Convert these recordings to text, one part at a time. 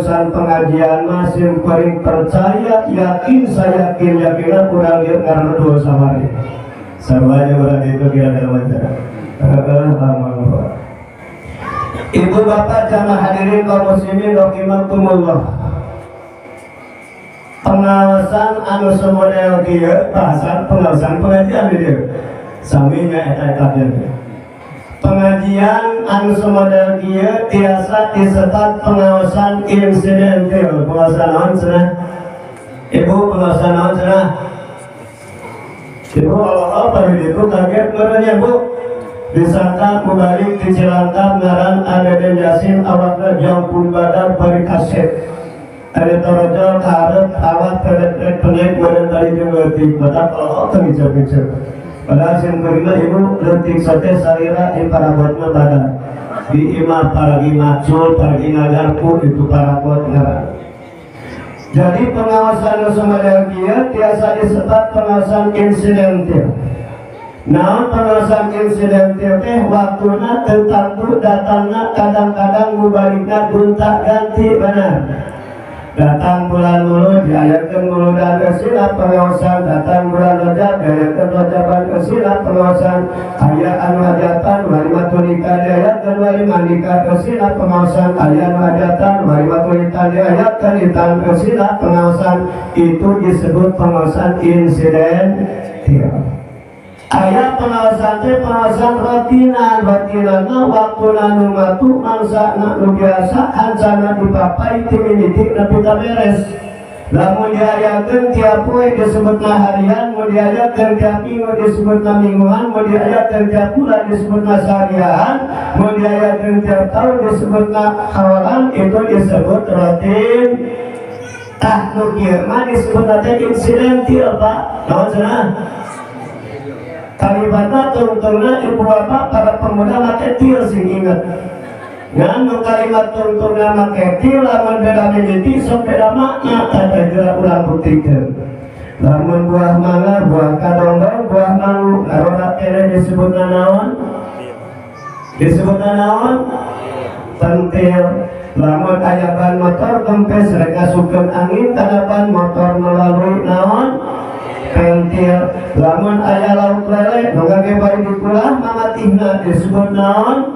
pengawasan pengajian masih paling percaya yakin saya yakin yakinna kurang ieu karena dua sawari sarwanya urang itu kira-kira wawancara. Ibu bapak jamaah hadirin kaum muslimin rahimakumullah, pengawasan anu semodel kieu bahasan pengawasan pengajian di dieu sami nya eta-eta dieu. Pengajian anu semodel kieu tiasa disebat pengawasan insidentil. Pengawasan naon cenah? Ibu, pengawasan naon cenah? Ibu Allah pada itu kaget merenya bu. Disangka mubalik di Cilangkap ngaran Deden Yasin awakna jangkung badan bari kaset. Ada torojol karet awak penet penek badan tali jeung leutik badak Allah teu ngiceup-ngiceup. Padahal sim kuring ibu leutik sote salira di parabotna badan. Di imah paragi macul paragi ngagarpu itu parabot ngaran. Jadi pengawasan nu kieu tiasa disebat pengawasan insidentil. Nah, pengawasan insidentil teh waktuna teu tangtu datangna, kadang-kadang mubalikna gonta ganti benar. Datang bulan Mulud diayakeun muludan eusilah pengawasan, datang bulan Rajab diayakeun rajaban eusilah pengawasan, aya anu hajatan walimatul nikah diayakeun walimah nikah eusilah pengawasan, aya anu hajatan walimatul nikah diayakeun hitan eusilah pengawasan, itu disebut pengawasan insidentil. Aya pengawasan teh pengawasan rutinan, rutinanna waktuna nu matu mangsana nu biasa hancana dipapai ti mimiti nepi ka beres. Lamun diayakeun tiap poe disebutna harian, mun diayakeun tiap minggu disebutna mingguan, mun diayakeun tiap bulan disebutna seharian, mun diayakeun tiap tahun disebutna hawalan, itu disebut rutin. Tah nu kieu mah disebutna teh insidentil, Pak. Naon cenah? Kalimatna tungtungna ibu bapak para pemuda make til sing inget. Ngan nu kalimat tungtungna make til lamun beda mimiti sok beda makna teh geura urang buktikeun. Lamun buah mangga, buah kadondong, buah mangu ngarora kene disebutna naon? Disebutna naon? Pentil. Lamun aya ban motor kempes rek ngasupkeun angin kana ban motor melalui naon? Pentil. Lamun aya lauk lele nu gage bari dikulah mamatihna disebut naon?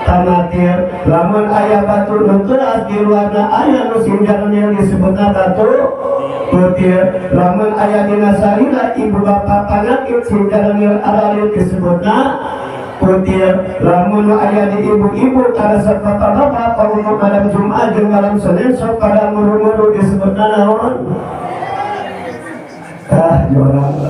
Tamatir. Lamun aya batu nu keras di luarna aya nu sinjarnya disebutna batu butir. Lamun aya dina salira ibu bapak panyakit sinjarnya aralit disebutna putir. Lamun aya di ibu-ibu karesep bapak-bapak paumum malam Jumat jeung malam Senin sok pada muru-muru disebutna naon? Ah, jorang.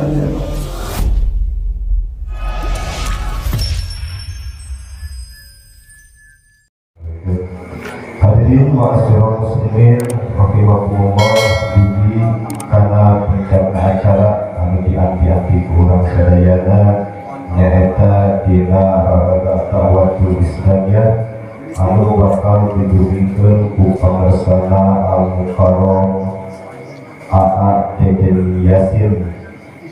Hadirin ma'asyiral muslimin rahimakumullah, dugi kana puncak acara anu dianti-anti ku urang sadayana nyaeta dina raraga Da'watul Islamiyah anu bakal didugikeun ku pangersana Al-Mukarram AA Deden Yasin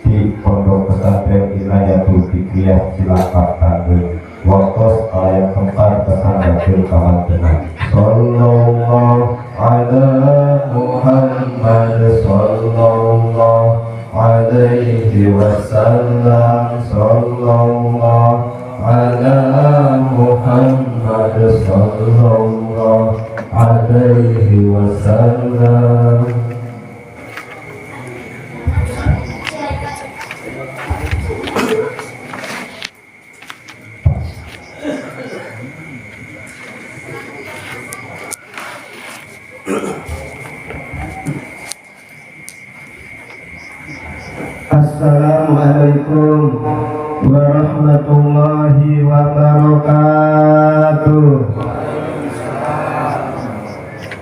di Pondok Pesantren Inayatul Fikriyah Cilangkap Tangerang. Waktos kalayan tempat kesanggakeun kamantenan. Sallallahu ala Muhammad sallallahu alaihi wasallam, sallallahu ala Muhammad sallallahu alaihi wasallam. Assalamualaikum warahmatullahi wabarakatuh.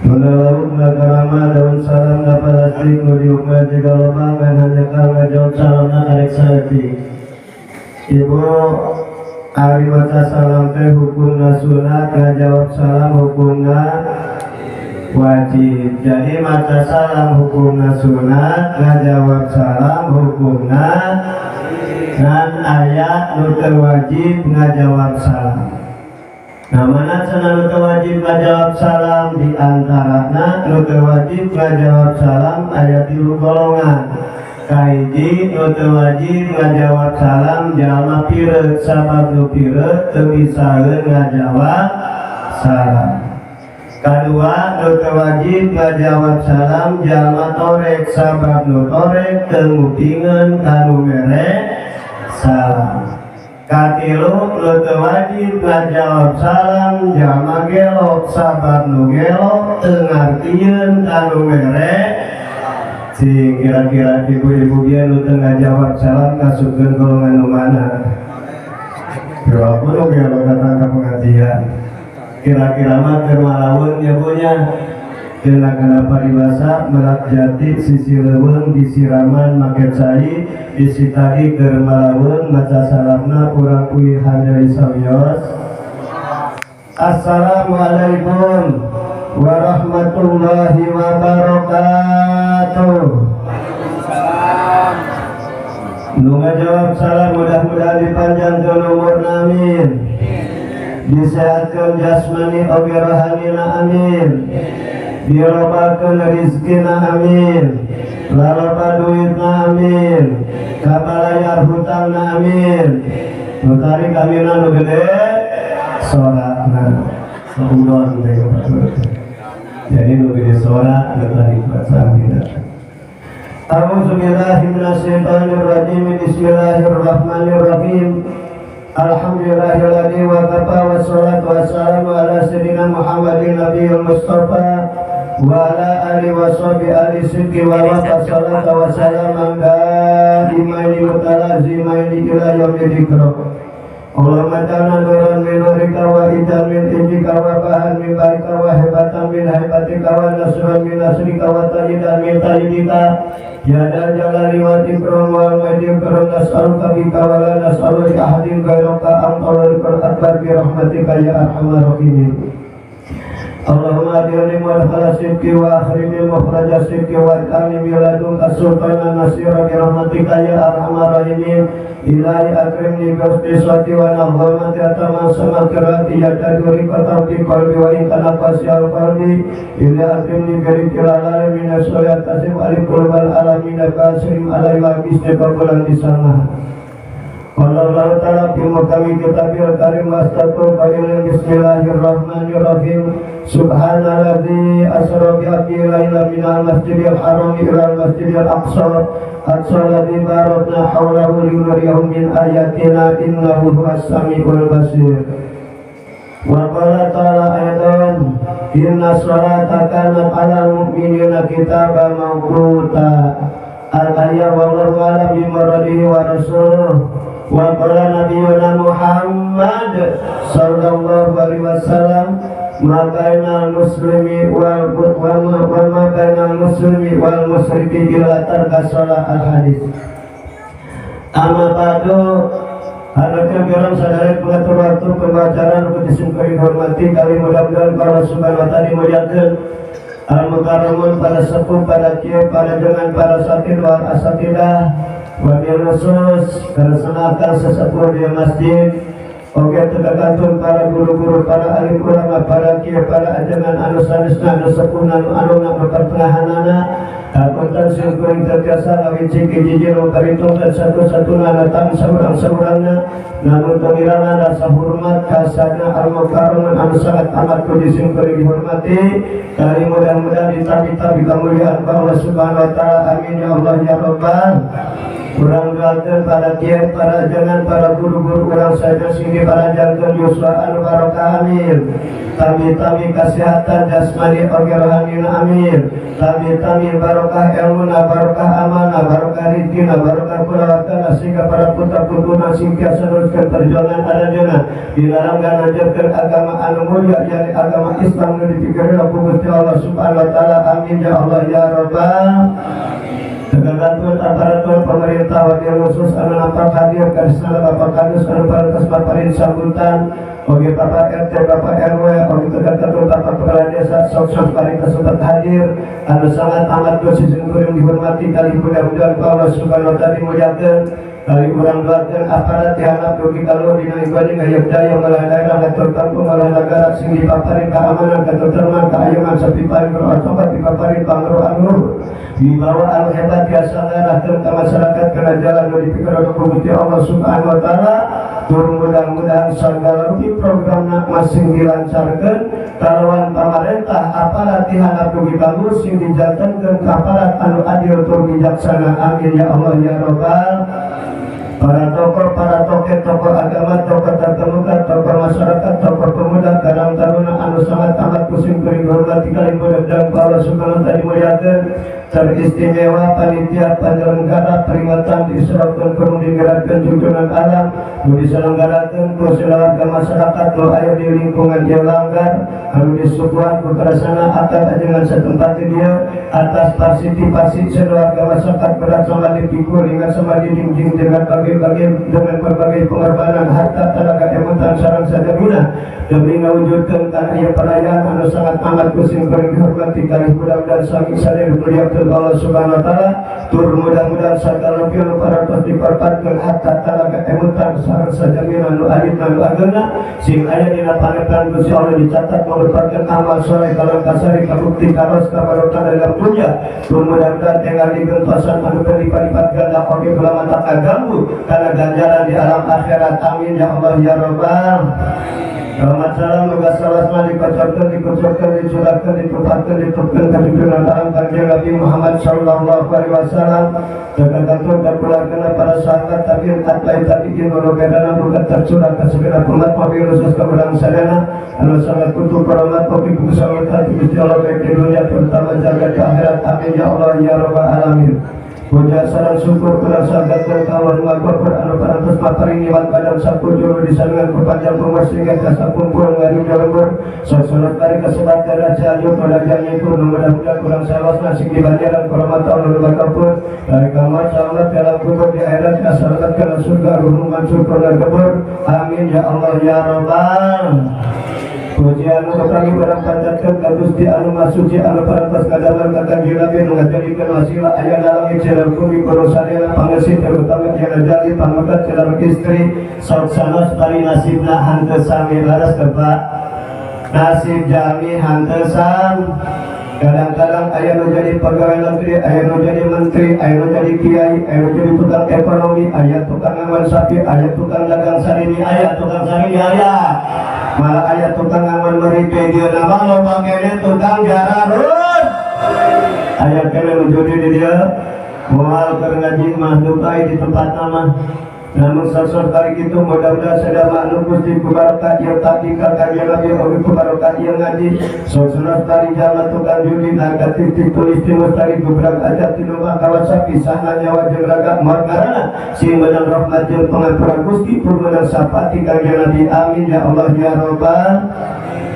Menurut nagarama daun salam dapat asli di umat jika lomba dan hanya kalau ngajawab salamna karek saeutik. Ibu ari maca salam teh hukumna sunat, ngajawab salam hukumna wajib. Jadi maca salam hukumna sunat, ngajawab salam hukumna ngan aya nu teu wajib ngajawab salam. Nah, mana cenah nu teu wajib ngajawab salam? Di antarana nu teu wajib ngajawab salam aya tilu golongan. Kahiji, nu teu wajib ngajawab salam jalma pireuk, sabab nu pireuk teu bisaeun ngajawab salam. Kadua, nu teu wajib ngajawab salam jalma torek, sabab nu torek teu ngupingeun ka nu mere salam. Katilu, nu teu wajib ngajawab salam jalma gelo, sabab nu gelo teu ngartieun ka nu mere. Cing, kira-kira ibu-ibu bieu nu teu ngajawab salam kasupkeun golongan nu mana? Kira nu gelo datang ke pengajian, kira-kira mah keur malaweung ya, Bu, nya. Kena kenapa dibasa melak jati sisi leuweung disiraman make cai, bisi tadi keur malaweung maca salamna urang uihan deui sawios. Assalamualaikum warahmatullahi wabarakatuh. Nu ngajawab salam mudah-mudahan dipanjangkeun umurna, amin. Disehatkeun jasmani oge rohanina, amin. Dilobakeun rizkina, amin. Laloba duitna, amin. Kabalayar hutangna, amin. Nu tarik amina nu gede sorana, suudon teh. Jadi nu gede sora nu tarik baca amina. A'udzu billahi minasyaitonir rajim. Bismillahirrahmanirrahim. Alhamdulillahilladzi wa kafa, wassalatu wassalamu ala sayyidina Muhammadin nabiyil mustafa wa ala alihi wa sahbihi ahli sidqi wa wafa, salatu wa salaman daimaini mutalazimaini ila yaumil dzikra. Allahumma ja'alna nuran min nurika wa idan min indika wa bahan min baika wa hebatan min hebatika wa nasran min nasrika wa tayyidan min tayyidika ya dal jalali wal ikram wal majid karam. Nas'aluka bika wa la nas'alu li ahadin ghairaka anta walikul akbar bi rahmatika ya arhamar rahimin. Allahumma adilni mudkhala sidqi wa akhrijni mukhraja sidqi wa ij'alni min ladunka sultanan nasira bi rahmatika ya arhamar rahimin. Ilahi akrimni bi husni sawti wa nadhamati atama sama qiraati ya taduri qatam fi qalbi wa in kana qasyal qalbi. Ilahi akrimni bi rizqil halal min as-salati tasib ali qulubal alamin kasirim alai wa bisni qabulan di sana. Qala Allah Ta'ala fi muhkami kitabil karim astaghfir qailin bismillahirrahmanirrahim. Subhanalladzi asra bi abdihi lailan minal masjidil haram ilal masjidil aqsa aqsa alladzi barakna hawlahu linuriyahu min ayatina innahu huwas samiul basir. Wa qala ta'ala aidan inna sholata kanat 'alal mu'minina kitaban mawquta. Al-ayat wallahu a'lam bi muradihi wa rasuluh. Wa qala nabiyuna Muhammad sallallahu alaihi wasallam ma bainal muslimi wal wa ma bainal muslimi wal musyriki illa tarka shalah, al hadis. Amma ba'du. Hadirin kiram sadaya pengatur waktu pembicaraan nu simkuring hormati, kali mudah-mudahan Allah Subhanahu wa taala dimuliakeun. Al mukarramun, para sepuh, para kiai, para dengan para satid wal asatidah, wabil khusus keresenakan sesepuh di masjid. Oke, tegakantun para guru-guru, para alim ulama, para kiai, para ajengan anu sanesna, anu sepuh, anu anu anu pertengahanana. Kapunten simkuring teu tiasa ngawicik hiji nu perhitungkeun satu-satuna datang saurang-saurangna, namun pengirana rasa hormat kasana al mukarramun anu sangat amat ku simkuring dihormati, kali mudah-mudahan ditabi-tabi kemuliaan Allah Subhanahu wa taala, amin ya Allah ya rabbal. Urang doakeun para kiai, para jangan para guru-guru urang saja sini paranjangkeun yuswa anu barokah, amin. Tami-tami kesehatan jasmani oge rohani, amin. Tami-tami barokah ilmuna, barokah amalna, barokah rizkina, barokah kulawargana, sehingga para putra putuna sing tiasa neruskeun perjuangan aranjeunna di dalam ngajarkeun agama anu mulia, yakni agama Islam nu dipikeun ku Gusti Allah Subhanahu wa taala, amin ya Allah ya rabbal. Tegakantun aparatur pemerintah, wabil khusus anu nampak hadir ka Bapak Kadus anu parantos paparin sambutan, oge Bapak RT, Bapak RW, oge tegakantun Bapak Kepala Desa sok-sok paling sempat hadir anu sangat amat ku simkuring dihormati, kali mudah-mudahan ku Allah Subhanahu wa taala dimuliakeun. Kali urang doakeun aparat ti handap dugi ka luhur dina ibadin ngayeup daya malah daerah ngatur kampung malah nagara sing dipaparin keamanan, katentreman, keayoman, sapiparin coba dipaparin pangro anu luhur wibawa anu hebat tiasa ngarahkeun ka masyarakat kana jalan nu dipikeun ku Gusti Allah Subhanahu wa taala. Tur mudah-mudahan sagala rupi programna masing dilancarkeun kalawan pamarentah aparat ti handap dugi ka luhur sing dijantenkeun ka aparat anu adil tur bijaksana. Amin ya Allah ya Rabbal. Para tokoh, para toke, tokoh agama, tokoh terkemuka, tokoh masyarakat, tokoh pemuda, karang taruna anu sangat amat ku sim kuring hormati kali mudah-mudahan Allah Subhanahu wa taala dimuliakeun. Teristimewa panitia penyelenggara peringatan Isra Kurung digerakkan junjungan alam nu diselenggarakeun ku warga masyarakat nu aya di lingkungan ieu langgar anu disuguhan ku kerasana akad ajengan setempat di dieu atas partisipasi seluarga masyarakat berat sama dipikul ringan sama dijingjing dengan berbagai dengan berbagai pengorbanan harta, tenaga, emutan sareng sajabina demi ngawujudkeun kana ieu perayaan anu sangat amat ku sim kuring dihormati kali mudah-mudahan sami sadaya dimuliakeun Allah Subhanahu wa taala. Tur mudah-mudahan sagala anu parantos dikorbankeun harta, tenaga, emutan sareng sajabina nu alit nu ageungna sing aya dina panepan Gusti Allah, dicatat merupakan amal soleh kalau kasari kabukti karos kabarokah dalam dunia. Tur mudah-mudahan enggal digentosan anu berlipat-lipat ganda oge ulama tak kaganggu karena ganjaran di alam akhirat. Amin ya Allah ya Rabbal. Rahmat salam muga salasna dikocorkeun, dikucurkeun, dicurahkeun, ditupatkeun, ditupkeun ka junjungan alam Kanjeng Nabi Muhammad sallallahu alaihi wasallam dengan kantor dan keluargana, para sahabat, tabi'in, atbai tabi'in, waroberana, muga tercurah ka segenap umat, wabil khusus ka urang sadayana anu sangat kutu keramat kopi kusawakan Gusti Allah baik di dunia terutama jaga ke akhirat. Amin ya Allah ya Rabbal alamin. Puja sareng syukur kurang sagatkeun ka Allah Maha anu parantos paparing nikmat badan sakujur disarengan ku panjang umur sehingga kasakumpul ngariung lembur salat bari kasebat darah Cianjur pada jamiku. Mudah-mudahan kurang salosna sing dibanjaran ku rahmat Allah nu kapur dari kamar selamat dalam kubur, di akhirat selamat ke surga ruhul mansur kebur. Amin ya Allah ya Rabbal. Pujian nu kami urang panjatkeun ka Gusti anu Maha Suci anu parantos ngadamel ka Kanjeng Nabi nu ngajadikeun wasilah aya langit sareng bumi para sadayana pangeusi, terutama yang ngajali pameget sareng istri. Sok sanos bari nasibna henteu sami. Laras teu, Pak? Nasib jalmi henteu sami. Kadang-kadang aya nu jadi pegawai negeri, aya nu jadi menteri, aya nu jadi kiai, aya nu jadi tukang ekonomi, aya tukang ngangon sapi, aya tukang dagang sarini, aya tukang sarini, aya malah aya tukang ngangon meripe dia nama loba kene tukang jararun, aya kene nu judi di dia moal keur ngaji mah dukai di tempat nama. Namun sosok kali itu mudah-mudahan sedang maklum Gusti ku barokah ieu tadi ka Kanjeng Nabi oge ku barokah ieu ngaji. Sosok kali jalan tukang judi angkat titik tulis ti mustari gubrak aja ti nu kawat sapi sahna nyawa jeung raga maot ngaranna sing menang rahmat jeung pangampura Gusti tur menang syafaat ti Kanjeng Nabi. Amin ya Allah ya Rabbal.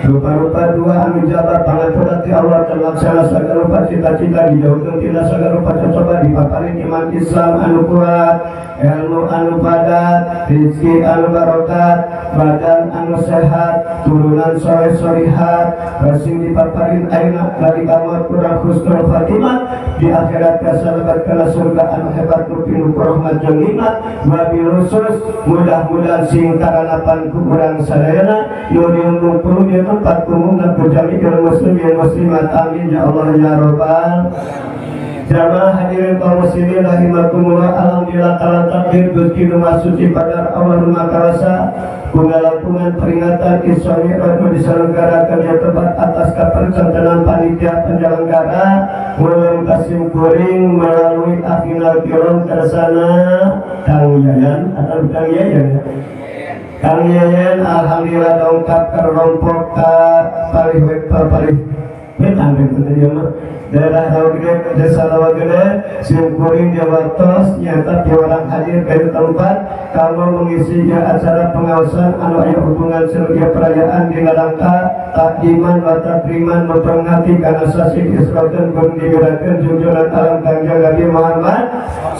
Rupa-rupa dua anu jabar pangampura ti Allah, terlaksana sagala rupa cita-cita, dijauhkeun tina sagala rupa cocoba, dipaparin iman Islam anu kuat, ilmu anu padat, rezeki anu barokat, badan anu sehat, turunan soleh solihat, sing dipaparin ayeuna nalika maut kurang husnul khatimah, di akhirat kasalamat kana surga anu hebat nu pinuh rahmat jeung nikmat. Wabil khusus mudah-mudahan sing karanapan ku urang sadayana nu diungkul di tempat umum dan jami'il muslimin muslimat. Amin ya Allah ya Rabbal. Jamaah hadirin kaum muslimin rahimakumullah, alhamdulillah kalau takdir Gusti nu Maha Suci pada Allah nu Maha Kuasa kungalangkungan peringatan Isra Mi'raj nu diselenggarakan di tempat atas kapercantenan panitia penyelenggara ulun kasim kuring melalui akhinal kiram tersana Kang Yayan atau Kang Yayan ya? Kang Yayan, alhamdulillah dongkap ke kelompok ka palih palih wetan dia mah daerah Rawagede, desa Rawagede. Sim kuring dia waktos nyata dia orang hadir ke tempat kalau mengisi ya acara pengawasan anu aya hubungan sareng ieu perayaan di rangka takdiman wa takriman memperingati karena sasi Isra dan digerakkan junjungan alam Kanjeng Nabi Muhammad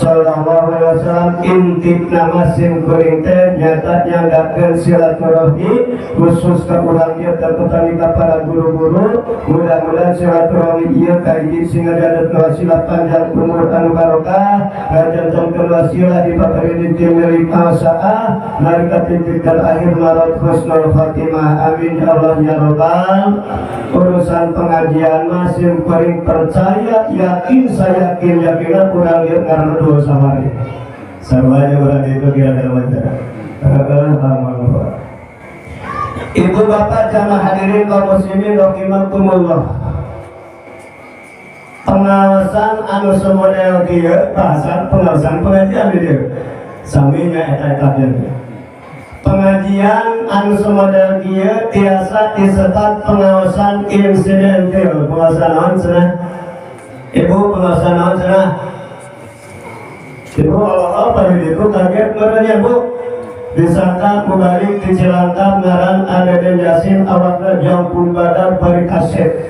sallallahu alaihi wasallam. Inti nama sim kuring teh nyata nyanggakeun silaturahmi khusus ka urang ieu terutama ka para guru-guru. Mudah-mudahan silaturahmi ieu. Kahiji, sing ngajantenkeun wasilah panjang umur anu barokah, ngajantenkeun wasilah dipaparin milik saah nalika titik terakhir marot husnul khatimah. Amin ya Allah ya Rabbal. Urusan pengajian masih paling percaya, yakin, saya yakin yakinnya kurang lihat karena dua sahari sarwanya orang itu kira-kira wajar. Ibu bapak jamaah hadirin kaum muslimin rahimakumullah, pengawasan anu semodel kieu, bahasan pengawasan pengajian di dieu sami nya eta-eta dieu. Pengajian anu semodel kieu tiasa disebat pengawasan insidentil. Pengawasan naon cenah, Ibu? Pengawasan naon cenah, Ibu? Allah, pada itu kaget meureun, Bu, disangka mubalig di Cilangkap ngaran Deden Yasin, awakna jangkung badan bari kaset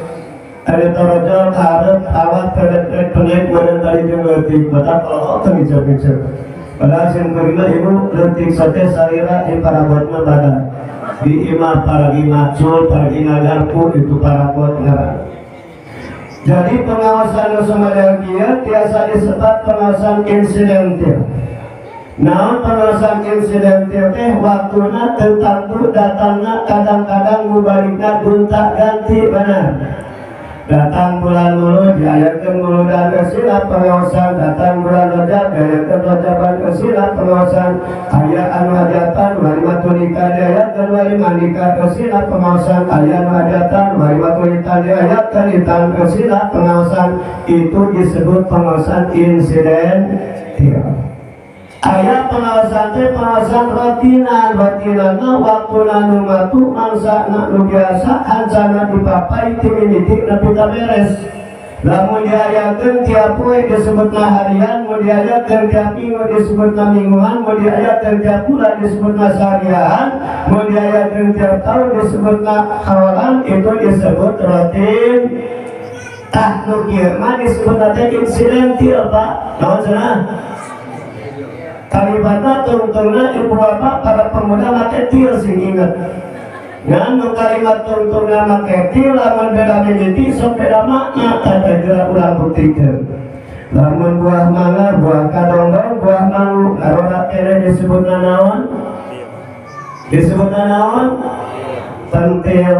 ada torojol kaharep, awak pendek pendek badan tadi jeung leutik, batak Allah teu ngiceup-ngiceup. Padahal sim kuring, Ibu, leutik sate salira di parabotna badan di imah, paragi macul, paragi ngagarpu, itu parabot ngaran. Jadi pengawasan nu sumodel kieu tiasa disebat pengawasan insidentil. Nah, pengawasan insidentil teh waktuna tertentu datangna, kadang-kadang mubaligna gonta ganti, benar. Datang bulan Mulud diayakeun muludan, eusilah pengawasan. Datang bulan Rajab diayakeun rajaban, eusilah pengawasan. Aya anu hajatan walimatul nikah diayakeun walimah nikah, eusilah pengawasan. Aya anu hajatan walimatul nikah diayakeun hitan, eusilah pengawasan. Itu disebut pengawasan insidentil. Aya pengawasan teh pengawasan rutinan. Rutinan waktu nu matu, mangsa nu biasa, ancana dipapai ti mimiti nepi ka beres. Lamun diayakeun tiap poe disebutna harian, mun diayakeun tiap minggu disebutna mingguan, mun diayakeun tiap bulan disebutna seharian, mun diayakeun tiap tahun disebutna hawalan, itu disebut rutin. Tah, nu kieu mah disebutna teh insidentil, Pak. Naon cenah? Kalimatna tungtungna, ibu bapak para pemuda, make til, sing inget. Ngan nu kalimat tungtungna make til, lamun beda mimiti sok beda makna. Tah, geura urang buktikeun. Lamun buah mangga, buah kadongdong, buah mangu ngaroda kene disebutna naon? Disebutna naon? Pentil.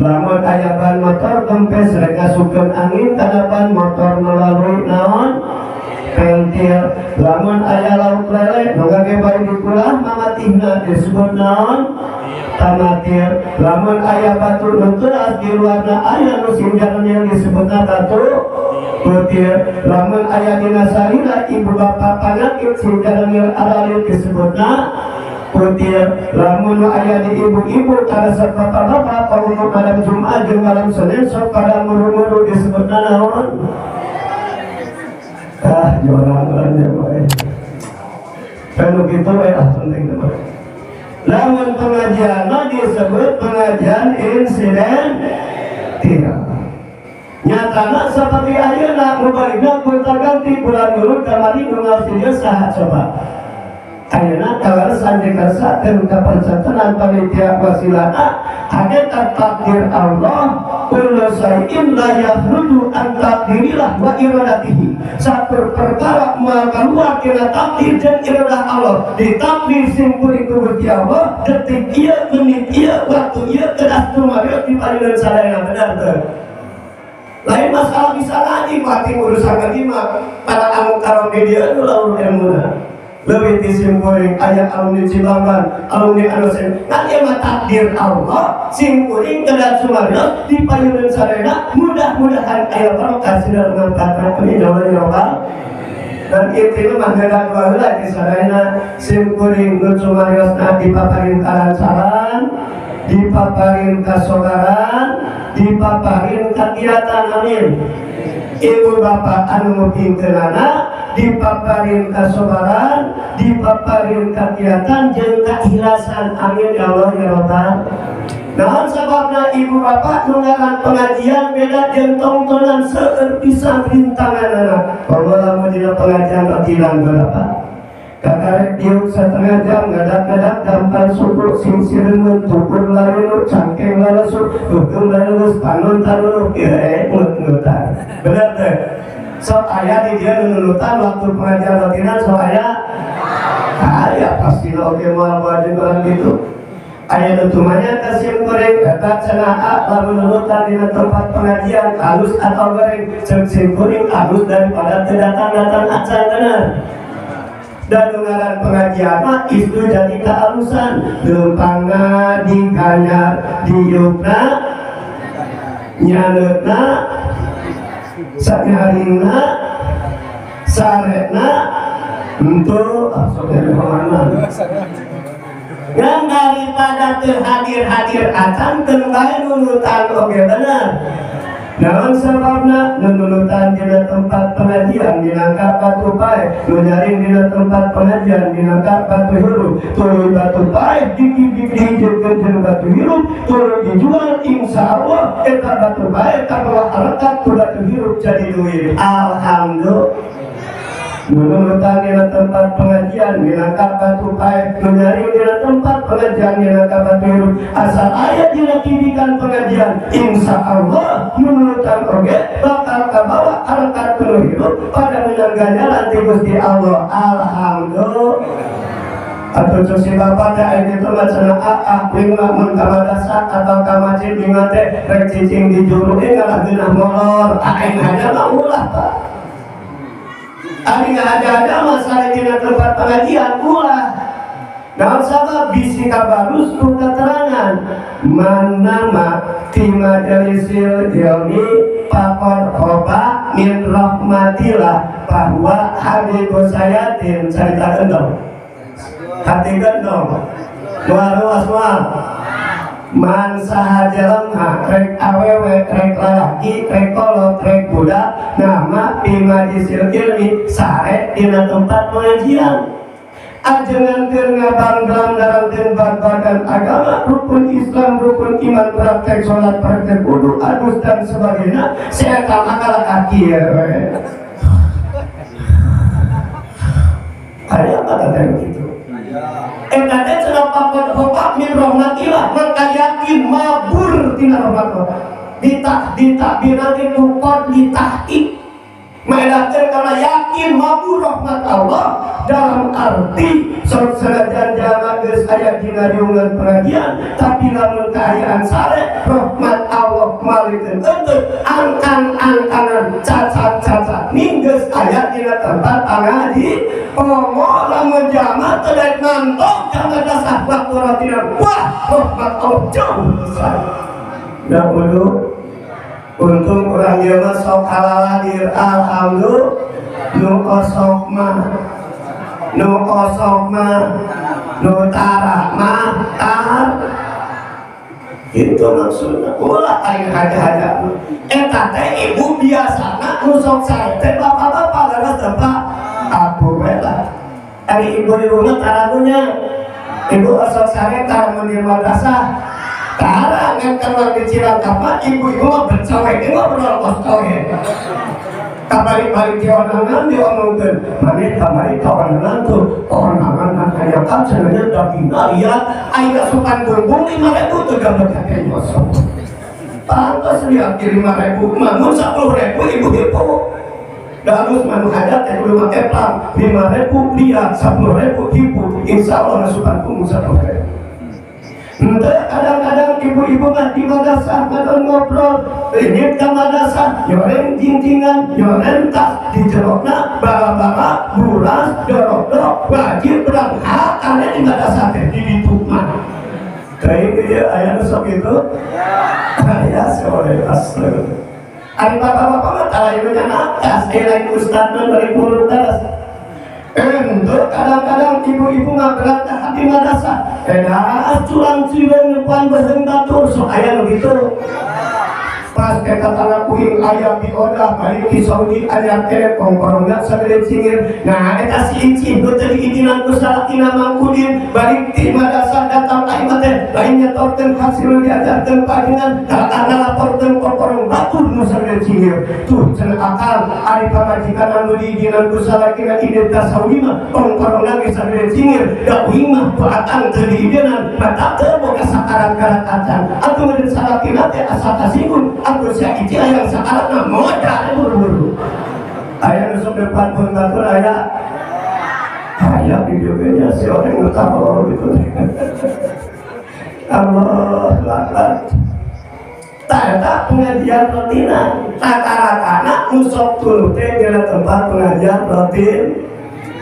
Lamun aya ban motor kempes, rek ngasupkeun angin kana ban motor melalui naon? Pentil. Lamun aya lauk lele nu gage bari dikulah mamatihna disebut naon? Tamatir. Lamun aya batu nu keras, di luarna aya nu sinjaran, disebutna batu butir. Lamun aya dina salira ibu bapak panyakit sinjaran aralit, disebutna kutir. Lamun nu aya di ibu-ibu karesep bapak-bapak, kalau malam Jumat jeung malam Senin sok pada muru-muru, disebutna naon? Ah, jorang ya boy. Kalau gitu ah, penting teman. Lamun pengajian mah disebut pengajian insiden tidak. Nyatana seperti ayeuna mubaligna gonta ganti bulan dulu, kamari nu ngaos di dieu saha coba? Ayeuna kaleresan dikersakeun kapercantenan panitia wasilana hakikat takdir Allah, kullu syai'in la yakhruju an takdirillah wa iradatihi. Satu perkara moal keluar tina takdir dan iradah Allah. Ditakdir sim kuring ku Gusti Allah detik ieu, menit ieu, waktu ieu kedah tumario di palinan sadayana, benar teu? Lain masalah bisa ngaji mati, urusan ngaji mah para anu karong di dieu nu laur ilmuna leuwih ti sim kuring, aya alumni Cibangban, alumni anu sen kan. Ieu mah takdir Allah, sim kuring kedah sumario di payunan sadayana. Mudah-mudahan aya barokah sidar ngangkat ini jauh ya Rabbal. Dan itu mah ngeunah dua heula di sadayana. Sim kuring nu sumariosna dipaparin kalancaran, dipaparin kasogaran, dipaparin kegiatan, amin. Ibu bapak anu ngupingkeunana dipaparin kasobaran, dipaparin kegiatan jeung keikhlasan, amin ya Allah ya Rabbal. Naon sababna, ibu bapak, nu ngaran pengajian beda jeung tongtonan, seueur pisan rintanganana. Allah, lamun dina pengajian ratilan berapa? Kakarek diuk setengah jam, ngadak-ngadak dampal suku, singsireun, tukur larunu, cangkeng lalesu, hukum lalulus, panon taluluh, eh ngut-ngutan. Bener teh? Sok aya di dia nunulutan waktu pengajian rutinan, sok aya? Aya pasti oge, moal wajib orang gitu. Aya nu tumanya ka sim kuring, eta cenah lamun nulutan dina tempat pengajian halus atau goreng? Ceuk sim kuring halus daripada teu datang-datang acan, bener. Dan ngaran pengajian mah itu jadi kehalusan, leumpangna dikanyar, diukna, nyaneutna, sanyaringna, saretna untuk sok dari mana yang daripada teu hadir-hadir acan, keun bae nulutan oge bener. Naon sababna? Nu nulutan dina tempat pengajian minangka batu paeh, nu nyaring dina tempat pengajian minangka batu hirup. Tuluy batu paeh dikibik dihijeukeun jeung batu hirup, tuluy dijual, insya Allah eta batu paeh kabawa harekat ku batu hirup jadi duit. Alhamdulillah. Nulutan dina tempat pengajian minangka batu paeh, nu nyaring dina tempat pengajian minangka batu hirup. Asal aya dina kibikan pengajian, insya Allah nulutan oge bakal kabawa harekat nu hirup pada menang ganjaran ti Gusti Allah. Alhamdulillah. Atau cek si bapak teh aya kitu mah cenah, ah kuing mah mun ka madrasah atau ka masjid mah teh rek cicing di juru ge ngalah geunah molor. Aing hanya mah ulah, Pak. Ari ada-ada masalah dina tempat pengajian ulah. Naon sabab? Bisi kabarus ku keterangan man nama fi majalisil ilmi faqad khoba min rahmatillah bahwa habibu sayatin. Cerita gendong hati gendong moal luas moal. Man saha jelema, rek awewe rek lalaki, rek kolot rek budak, nama fi majlisil ilmi, sare dina tempat pengajian, ajengan keur ngabanggang nerangkeun babagan agama, rukun Islam, rukun iman, praktek salat, praktek wudu, adus dan sebagainya, saya akal kaki ya we. Aya apa kata gitu? Eta teh cenah faqad khoba min rahmatillah, maka yakin mabur tina rahmat Allah. Ditak ditakbirake ku qad litahqiq. Maelahkeun karena yakin mabur rahmat Allah dalam arti sok senajan jalma geus aya dina riungan pengajian, tapi lamun kaayaan sare rahmat Allah malikeun euteup angkan-angkanan cacat-cacat ning geus aya dina tempat pangaji. Komo lamun jalma teu daek ngantok ka madrasah waktu ratinan, wah, rahmat Allah jauh besar. Dahulu untung urang ieu mah sok halaladir, alhamdulillah. Nu osok mah, nu osok mah, nu tara mah tar itu maksudnya. Ulah aing haja-haja eta teh ibu biasana nu sok sae teh bapak-bapak, leres teh, Pak? Aku we lah. Ari ibu-ibu mah taragunya ibu osok sare tara mun di madrasah tara, ngan keluar di Cilangkap mah ibu-ibu mah bercowek ngobrol kos cowe. Kamari-balik di onangan diomongkeun, maneh kamari ka onangan tuh, onangan kan hayang cenah daging liat, aing asupan bumbung 5.000 tuh gambar kakek nyosok. Pantas lihat di 5.000, mangun 10.000 ibu-ibu. Halus manu hajat teh kudu make plang 5.000 liat, 10.000 ibu, insya Allah asupan bumbung 10.000. Ente kadang-kadang ibu-ibu mah di madrasah ngadon ngobrol, ini ke madrasah nyoreng jingkingan, nyoreng tas di jerokna bara-bara buras dorok-dorok wajib berangkat karena di madrasah teh di ditu mah. Kayak gitu ya, aya nu sok itu aya sore asli. Ari bapak-bapak mah tara ieu nya atas, lain ustad mah dari mulut tas. Ente kadang-kadang ibu-ibu mah berangkat di madrasah edas curang cileung nepan beuheung batur, sok aya nu kitu. Pas eta tanah kuing aya biodah balik di Saudi aya kene kongkorongna sagede cingir. Nah, eta si Icin nu teu diizinan ku salakina Mang Udin balik ti madrasah datang ka imah teh lain nyetorkeun hasil diajarkeun palingan, datang ngalaporkeun kongkorong batur nu sagede cingir. Tuh cenah akal, ari pamajikan anu diizinan ku salakina identitas Saudi mah kongkorongna ge sagede cingir, da uing mah ku akang teu diizinan, mata teu boga sakarat-karat acan. Atuh meureun salakina teh asa kasinggung, aku sia Ici hayang sakaratna modal. Aya nu sok depan pun batur aya. Aya video nya si orang nu tahu gitu. Allah Akbar. Tah, pengajian rutinan rata-rata nu sok tuluh teh dina tempat pengajian rutin.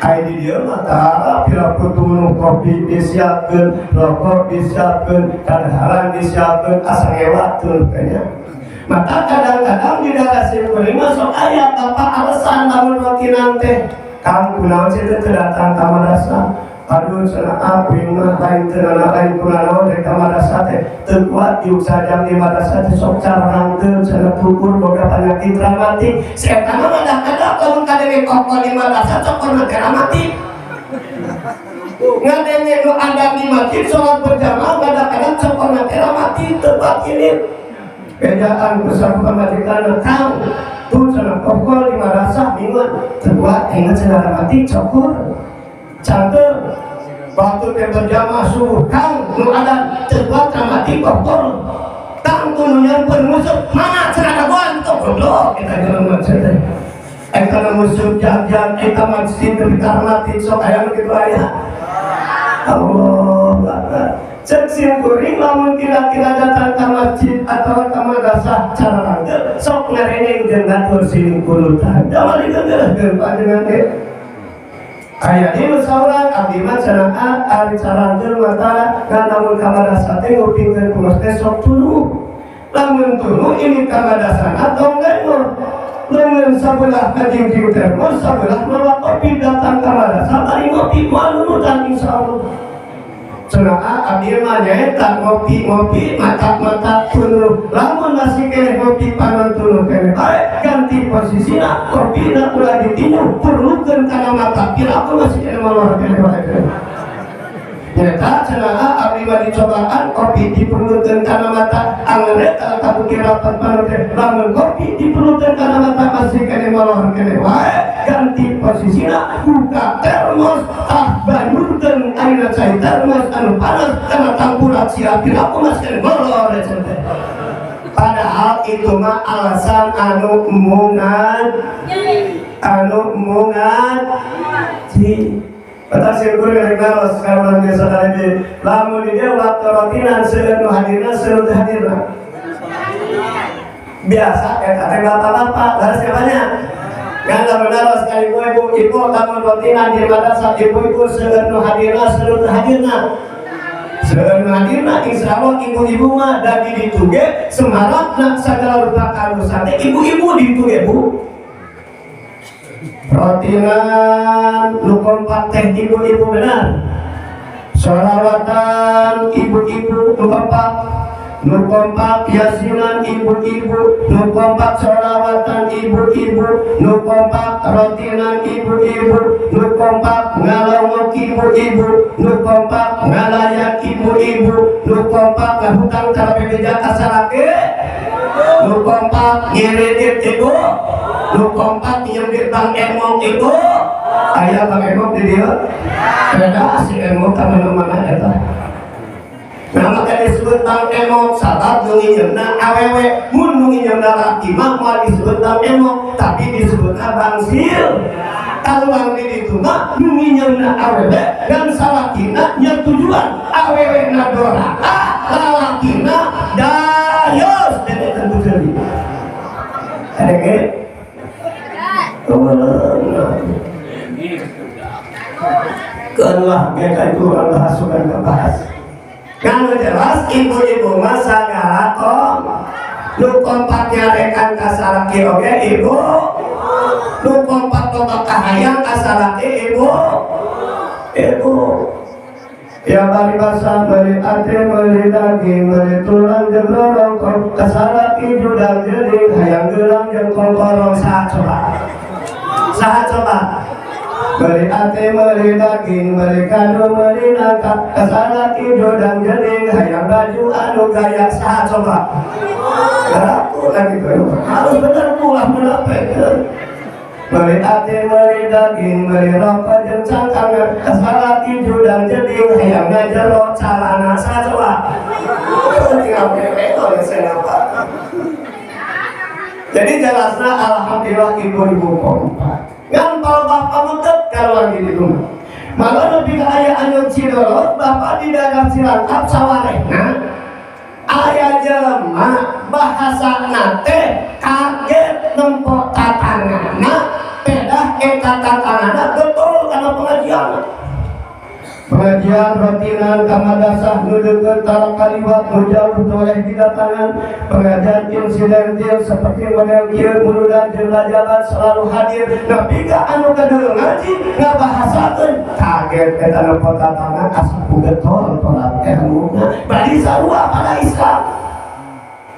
Ai di dieu mah tara piraku tunduh, kopi disiapkeun, rokok disiapkeun, kadaharan disiapkeun, asa ngewat tuh kayaknya. Maka kadang-kadang di daerah simkuring mah sok aya bapak alasan lamun rutinan teh, "Kang, kunaon sih teh teu datang ka madrasah?" "Aduh," cenah, "ah, kuring mah lain teu lain kunaon rek ka madrasah teh teu kuat diuk sajam di madrasah teh, sok carangkeun," cenah, "tukur boga penyakit rematik." Si eta mah kadang-kadang lamun kadenge koko di madrasah, cokor teh rematik. Ngadenge nu ada di masjid sholat berjamaah, kadang-kadang cokor teh rematik, tempat ini bejaan ku saku pamajikan, "Kang, tuh," cenah, "pokok di madrasah mingguan teu kuat inget," cenah, "rematik cokor." Cantik waktu teh berjamaah subuh, "Kang, nu ada teu kuat rematik pokok." "Kang, tuh nu nyampeun musuh mana?" cenah, "dagoan." Tuh goblok kita jelema teh. Eta nu musuh jam-jam eta masjid teu rematik, sok aya nu kitu aya. Allah Akbar. Cek sim kuring, lamun kira-kira datang ke masjid atau ke madrasah cara rangge sok ngareneng jeung batur sim kurutan. Da mah digeunggeurkeun panjenengan ge. Aya di nu saurang, "Abdi mah," cenah, "ari carangkeun mata ngan lamun ka madrasah teh ngupingkeun kumas teh sok tunduh. Lamun tunduh ini ka madrasah tong ngengor. Leungeun sabelah ngajingking termos, sabelah mawa kopi, datang ka madrasah bari ngopi moal nunutan, insyaallah." Cenah, "Abdi mah nyaeta ngopi-ngopi mata-mata tunduh. Lamun masih keneh ngopi panon tunduh keneh bae, ganti posisina, kopina ulah ditinju, perlukeun kana mata, piraku masih keneh molor keneh bae." "Nyata," cenah, "abdi mah dicobaan kopi diperlukeun kana mata, angeun eta kabukti rapat panon teh. Lamun kopi diperlukeun kana mata masih keneh molor keneh wae, ganti posisina, buka termos, tah banyurkeun airna cai termos anu panas kana tangkurak sia, piraku masih keneh molor," cenah. Padahal itu mah alasan anu emungan, anu emungan si. Kata sim kuring rek naros ka urang biasa tadi, lamun di dieu waktu rotinan seueur nu hadirna, seueur nu hadirna? Biasa eta teh bapak-bapak, leres banyak kan. Lamun naros ka ibu-ibu, ibu, lamun rotinan di madrasah ibu-ibu seueur nu hadirna, seueur nu hadirna? Seueur nu hadirna, insyaallah. Ibu-ibu mah da di ditu ge semarakna sagala rupa karusan teh ibu-ibu di ditu ge, Bu. Rotinan nu kompak teh ibu-ibu, benar. Sholawatan ibu-ibu nu kompak, nu kompak yasinan ibu-ibu, nu kompak sholawatan ibu-ibu, nu kompak rotinan ibu-ibu, nu kompak ngalongok ibu-ibu, nu kompak ngalayak ibu-ibu, nu kompak ngahutang cara bebeja ka salaki, nu kompak ngiridit ibu, nu kompak minjem duit Bank Emok ibu. Aya Bank Emok di dieu? Beda si Emok ka mana-mana eta. Nah, maka disebut Bank Emok sabab nu nginjemna awewe. Mun nu nginjemna laki mah moal disebut Bank Emok, tapi disebutna Bank Sil. Kalau bang di ditu mah nu nginjemna awewe dan salakina nya tujuan awewe na doraka, lalakina dayos dan tentu jadi. Ada ke? Oh, kelah mereka itu orang bahas suka bahas. Kan jelas ibu-ibu mah sagala kom nu kompak nyarekan ka salaki oge ibu, nu kompak loba kahayang ka salaki ibu. Ibu ya bari basa beli ate, beli daging, beli tulang jeung rorongkong, ka salaki judang jeding hayang gelang jeung kongkorong. Saha coba, saha coba? Beli ate, beli daging, beli kado, beli nangka, ka salaki jodang jeding hayang baju anu gaya. Saha coba? Aku lagi harus bener pulang munafik. Beli ate, beli daging, beli rokok jeung cangkang, ka salaki jodang jeding hayang ngajero calana. Saha coba? Tinggal wewe oleh saya apa. Jadi jelasnya, alhamdulillah ibu-ibu kompak. Ngan kalau bapak meket kalau lagi di rumah. Malah lebih ke aya anu Cidolot, bapak di daerah Cilangkap sawarehna aya jelema bahasa teh kaget nempo tatangana, pedah eta tatangana betul karena pengajian, pengajian rutinan ka madrasah nu deukeut tara kaliwat, nu jauh toleh didatangan, pengajian insidentil seperti model kieu, muludan jeung jalan selalu hadir. Nepi ka anu kadeuleung ngaji ngabahasakeun kaget eta nempo tatangana asa ku getol tolak ilmuna bari sarua pada Islam.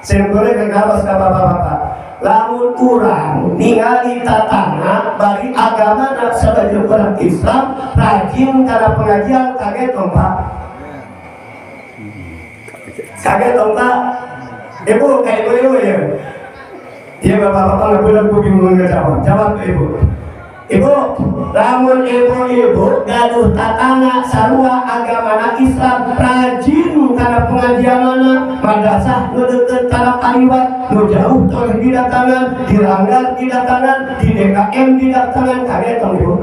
Simkuring ngawas ka bapak-bapak, lamun urang ningali tatangga bari agama sebagai orang Islam rajin karena pengajian, kaget dong, Pak? Kaget dong, Pak? Ibu, kayak ibu-ibu ya. Iya, bapak-bapak nggak boleh, bu bingung ngejawab. Jawab ke ibu. Ibu, lamun ibu-ibu gaduh tatangga sarua agamana Islam rajin karena pengajianana, madrasah nu deukeut tara kaliwat, nu jauh toleh didatangan, di langgar didatangan, di DKM didatangan, kaget dong, Ibu?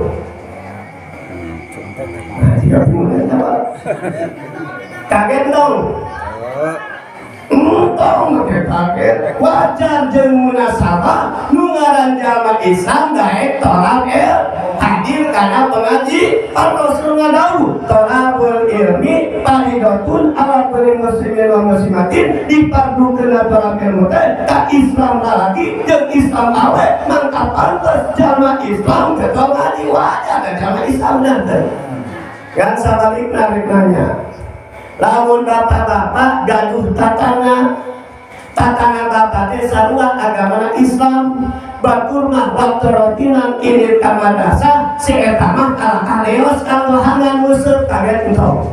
Nah, jika bingung jawab. Kaget dong? Entong oke kaget. Wajar jeung munasabah nu ngaran jalma Islam daek tolak el hadir karena pengaji. Rasul ngadawuh tolabul ilmi faridatun ala kulli muslimin wa muslimatin, dipardukeun tolak ilmu teh ka Islam lalaki jeung Islam awe, mangka pantes jalma Islam getol ngaji, wajar da jalma Islam nanti kan. Sabalikna rek nanya, lamun bapak-bapak gaduh tatangga, tatangga bapak teh sarua agamana Islam, batur mah waktu rotinan ini ka madrasah, si eta mah kalah kaleos kanggo musuk, kaget entong?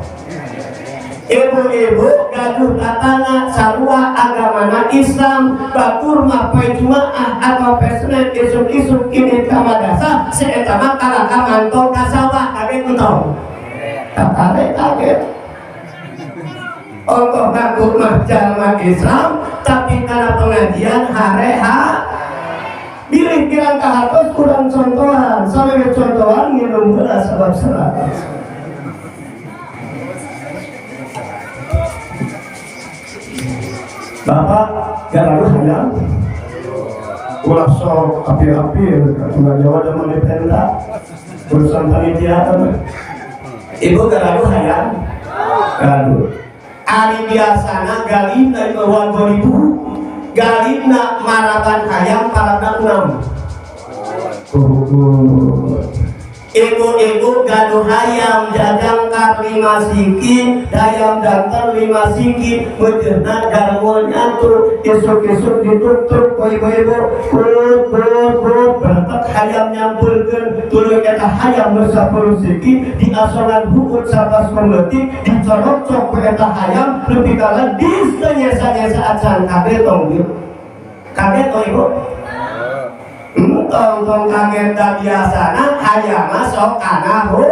Ibu-ibu gaduh tatangga sarua agamana Islam, batur mah poe Jumaah atau poe Senin isuk-isuk ini ka madrasah, si eta mah kalah mantol ka sawah, kaget entong? Kakare kaget. Ongkoh ngaku mah jalma Islam, tapi karena pengajian hareha bilih kirang kahartos kurang contohan, sampai contohan nginum heula sabab serat. Bapak gak lalu hayang ulah sok api-api nggak jauh ada mau dipenda urusan panitia. Ibu gak lalu hayang gaduh. Ari biasana galibna itu 2000, galibna maraban hayam parabna enam. Ibu-ibu gaduh hayam jajangkar 5 siki, hayam jantan 5 siki, meujeunna garmol nyatu, isuk-isuk ditutup ku ibu-ibu, kut kut kut, berentek hayam nyampurkeun, tuluy eta hayam nu 10 siki diasongan huut sabaskom leutik, dicorok-cok ku eta hayam nepi ka ledis teu nyesa-nyesa acan. Kaget tong? Kaget tong, Ibu? Tong tong kaget da biasana hayam masuk kana hu.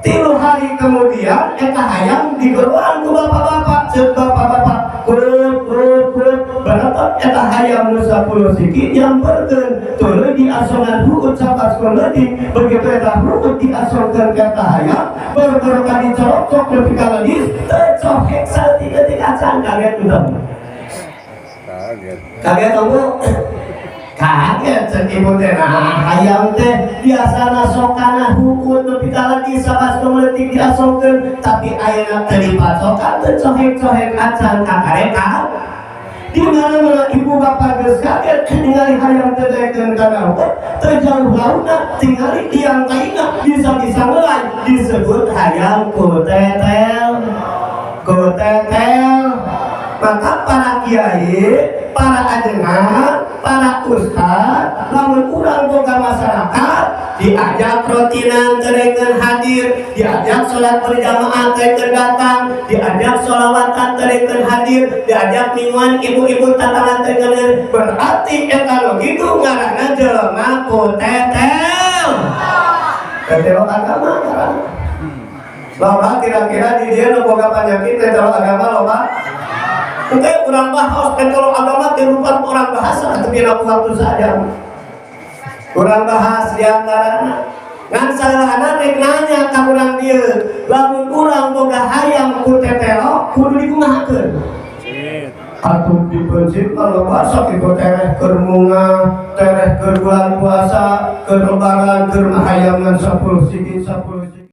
3 hari kemudian eta hayam digeroan ku bapak-bapak, ceuk bapak-bapak, kut kut kut, beretot eta hayam nu 10 siki nyamperkeun, tuluy diasongan huut sabaskom leutik. Begitu eta huut diasongkeun ka eta hayam, baru-baru ka dicorok-cok nepi ka ledis teu cohek saeutik-eutik acan. Kaget entong? Kaget. Kaget tong, Bu? Kaget. Cek ibu teh, nah hayam teh biasana sok kana huut nepi ka ledis sabaskom leutik diasongkeun, tapi ayeuna teu dipacokan, teu cohek-cohek acan, kakareka di mana-mana. Ibu bapak geus kaget ningali hayam teu daekeun kana huut, teu jauh lautna tingali tiang taina bisa-bisa ngelai, disebut hayam kutetel kutetel. Maka para kiai, para ajengan, para ustad, lamun urang boga masyarakat diajak rotinan teu hadir, diajak sholat berjamaah teu datang, diajak sholawatan teu hadir, diajak mingguan ibu-ibu tatangan teu hadir, berarti eta nu kitu ngaranna jelema kutetel tetel agama ngaranna. Loba kira-kira di dia nu boga penyakit tetel agama? Loba? Engke urang bahas tetelo agama tilupan orang bahasa atau dina waktu saja. Urang bahas di antarana. Ngan salahna rek nanya ka urang dieu, lamun urang boga hayang ku tetelo kudu dikumahakeun? Atuh di prinsip kalau puasa itu tereh keur munga, tereh keur bulan puasa, keur lebaran, keur hayangan 10 siki 10 siki.